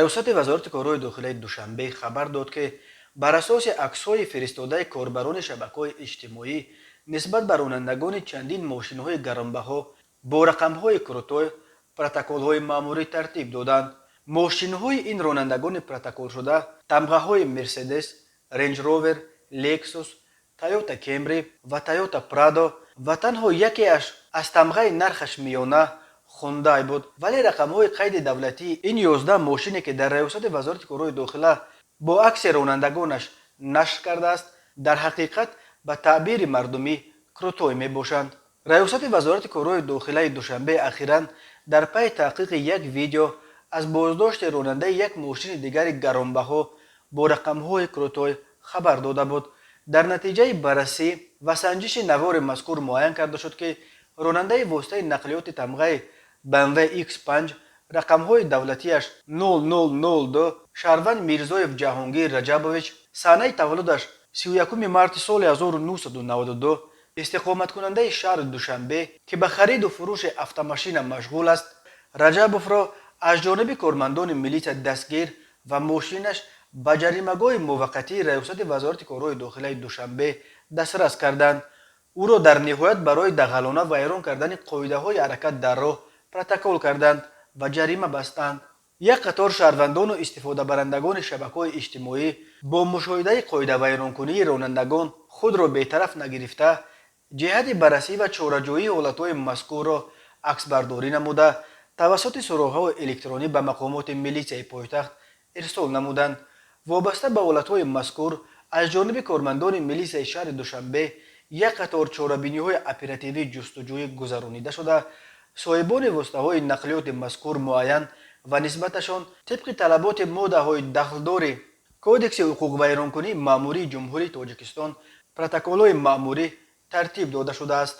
Раёсати Вазорати корҳои дохилаи Душанбе хабар дод, ки бар асоси аксҳои фиристодаи корбарони шабакаҳои иҷтимоӣ нисбат ба ронандагони чандин мошинҳои гаронбаҳо бо рақамҳои крутой протоколҳои маъмурӣ тартиб доданд. Мошинҳои ин ронандагони протоколшуда тамғаҳои Мерседес, Рейндж Ровер, Лексус, Тойота Кемри ва Тойота Прадо ва танҳо якеаш аз тамғаи нархаш миёна Хундай буд. Вале рақамҳои қайди давлатии ин 11 мошине, ки дар Раёсати Вазорати корҳои дохила бо акси ронандагонаш нашр кардааст, дар ҳақиқат ба таъбири мардумӣ крутой мебошанд. Раёсати Вазорати корҳои дохилаи Душанбе ахиран дар пайи таҳқиқи як видео аз боздошти ронандаи як мошини дигари гаронбаҳо бо рақамҳои крутой хабар дода буд. Дар натиҷаи баррасӣ ва санҷиши навори мазкур муайян карда шуд, ки ронандаи воситаи нақлиёти тамғаи BMW X5, рақамҳои давлатиаш 0002, шаҳрванд Мирзоев Ҷаҳонгир Раҷабович, санаи таваллудаш 31 марти соли 1992, истиқоматкунандаи шаҳри Душанбе, ки ба хариду фурӯши автомашина машғул аст, Раҷабовро аз ҷониби кормандони милитсия дастгир ва мошинаш ба ҷаримагоҳи муваққатии Раёсати Вазорати корҳои дохилаи Душанбе дастрас карданд. Ӯро дар ниҳоят барои дағалона вайрон кардани қоидаҳои ҳаракат дар роҳ протокол карданд ва ҷарима бастанд. Як қатор шаҳрвандону истифодабарандагони шабакаҳои иҷтимоӣ бо мушоҳидаи қоидавайронкунии ронандагон худро бетараф нагирифта, ҷиҳати баррасӣ ва чораҷӯии ҳолатҳои мазкурро аксбардорӣ намуда, тавассути суроғаҳои электронӣ ба мақомоти милитсияи пойтахт ирсол намуданд. Вобаста ба ҳолатҳои мазкур аз ҷониби кормандони милитсияи шаҳри Душанбе як қатор чорабиниҳои оперативӣ ҷустуҷӯӣ гузаронида шуда, соҳибони воситаҳои нақлиёти мазкур муайян ва нисбаташон тибқи талаботи моддаҳои дахлдори Кодекси ҳуқуқвайронкунии маъмурии Ҷумҳурии Тоҷикистон протоколҳои маъмурӣ тартиб дода шудааст.